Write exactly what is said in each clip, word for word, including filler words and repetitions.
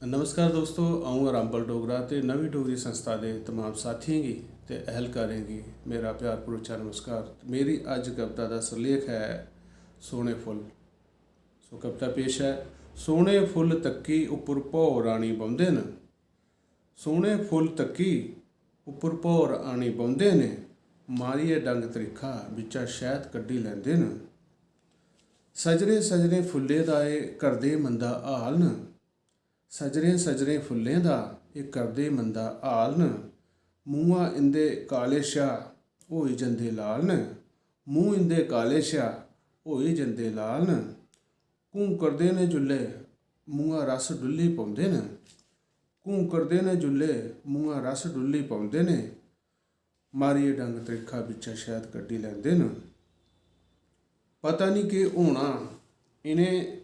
नमस्कार दोस्तो, अ'ऊं रामबल डोगरा ते नमीं डोगरी संस्था दे तमाम साथियें गी ते ऐह्लकारें गी मेरा प्यार भरोचा नमस्कार। मेरी अज्ज कविता दा सिरलेख ऐ सोह्ने फुल्ल। सो कविता पेश ऐ। सोह्ने फुल्ल तक्की उप्पर भौर आनी बौंह्दे न। सोह्ने फुल्ल तक्की उप्पर भौर आनी बौंह्दे न। मारियै डंग त्रिक्खा बिच्चा शैह्द कड्ढी लैंदे न। सजरे सजरे फुल्ले दा एह् करदे मंदा हाल न। सजरें सजरें फुल्लें दा एह् करदे मंदा हाल न। मुंहा इंदे काले शा होई जंदे लाल न। मूंह इंदे काले शा होई जंदे लाल न। घूं करदे न जुल्ले मुंहा रस डुल्ली पौंदे न। घूं करदे न जुल्ले मुंहा रस डुल्ली पौंदे न। मारियै डंग त्रिक्खा बिच्चा शैह्द कड्ढी लैंदे न। पता निं केह् होना इ'नें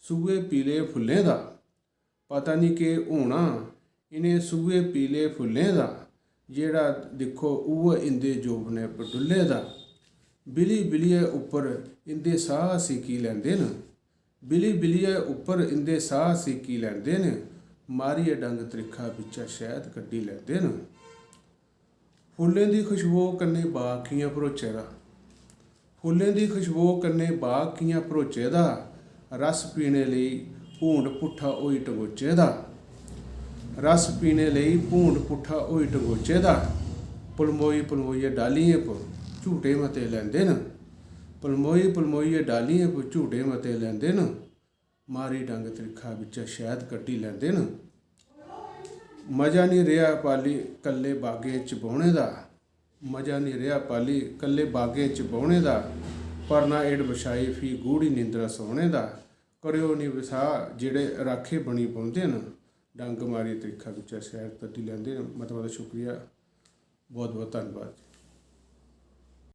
सूहे पीले फुल्लें दा। पता निं केह् होना इ'नें सूहे पीले फुल्लें दा। जेह्ड़ा दिक्खो उ'ऐ इंदे जोबने पर डुल्ले दा। बिली बिलियै उप्पर इंदे साह् सीकी लैंदे न। बिली बिलियै उप्पर इंदे साह् सीकी लैंदे न। मारियै डंग त्रिक्खा बिच्चा शैह्द कड्ढी लैंदे न। फुल्लें दी खुशबू कन्नै बाग कि'यां भरोचे दा। फुल्लें दी खुशबू कन्नै बाग कि'यां भरोचे दा। रस पीने लेई भूंड पुट्ठा होई टंगोचे दा। रस पीने लेई भूंड पुट्ठा होई टंगोचे दा। पलमोई पलमोइयै डाह्लियें पर झूटे मते लैंदे न। पलमोई पलमोइयै डाह्लियें पर झूटे मते लैंदे न। मारी डंग त्रिक्खा बिच्चा शैह्द कड्ढी लैंदे न। मजा निं रेहा पाली कल्ले बागें च बौह्ने दा। मजा निं रेहा पाली कल्ले बागें च बौह्ने दा। परना एड़ बछाई फ्ही गूढ़ी निंदरा सौने दा। करेओ निं बसाह् जेह्ड़े राखे बनी बौंह्दे न। डंग मारी त्रिक्खा बिच्चा शैह्द कड्ढी लैंदे न। मता मता शुक्रिया, बहुत बहुत धन्नबाद।